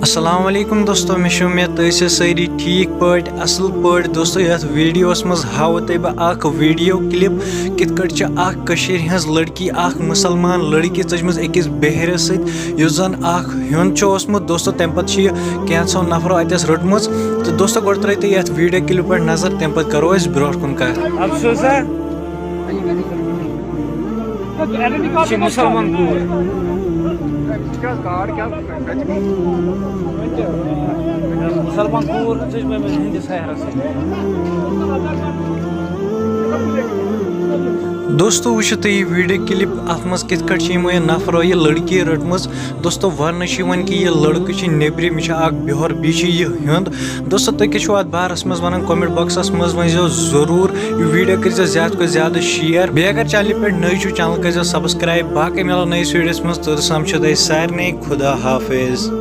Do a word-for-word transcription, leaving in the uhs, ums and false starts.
السلام علیکم دوستو، مےٚ چھِ اُمید تُہۍ ٲسِو سٲری ٹھیٖک پٲٹھۍ، اَصٕل پٲٹھۍ۔ دوستو، یَتھ ویٖڈیوَس منٛز ہاوو تۄہہِ بہٕ اَکھ ویٖڈیو کِلِپ، کِتھ کٲٹھۍ چھِ اَکھ کٔشیٖرِ ہٕنٛز لٔڑکی، اَکھ مُسلمان لٔڑکی ژٔجمٕژ أکِس بہرَس سۭتۍ، یُس زَن اَکھ ہیوٚنٛد چھُ اوسمُت۔ دوستو، تَمہِ پَتہٕ چھِ یہِ کینٛژھو نفرو اَتٮ۪س رٔٹمٕژ۔ تہٕ دوستو، گۄڈٕ ترٛٲیِو تُہۍ یَتھ ویٖڈیو کِلِپ پٮ۪ٹھ نظر، تَمہِ پَتہٕ کَرو أسۍ برٛونٛٹھ کُن کَتھ۔ افسوسا، یہِ چھِ مُسلمان کوٗر۔ مُسلمان کوٗر ژٔج مےٚ أمِس ہِنٛدِس سحرَس سۭتۍ۔ دوستو، وٕچھِو تُہۍ یہِ ویٖڈیو کِلِپ، اَتھ منٛز کِتھ کٲٹھۍ چھِ یِمو یہِ نفرو یہِ لٔڑکی رٔٹمٕژ۔ دوستو، وننہٕ چھُ یِوان کہِ یہِ لڑکہٕ چھُ نیٚبرِم، یہِ چھُ اکھ بِہور، بیٚیہِ چھُ یہِ ہیوٚنٛد۔ دوستو، تُہۍ کیٛاہ چھِو اتھ بارس منٛز ونان؟ Comment boxس منٛز ؤنۍزیو ضروٗر۔ یہِ ویٖڈیو کٔرۍزیو زیادٕ کھۄتہٕ زیادٕ share۔ بیٚیہِ اگر channelہِ پٮ۪ٹھ نٔوۍ چھِو، channel کٔرۍزیو subscribe۔ باقٕے مِلو نٔیِس ویٖڈیوس منٛز، توٚتَس تام چھُ تۄہہِ سارنٕے خدا حافظ۔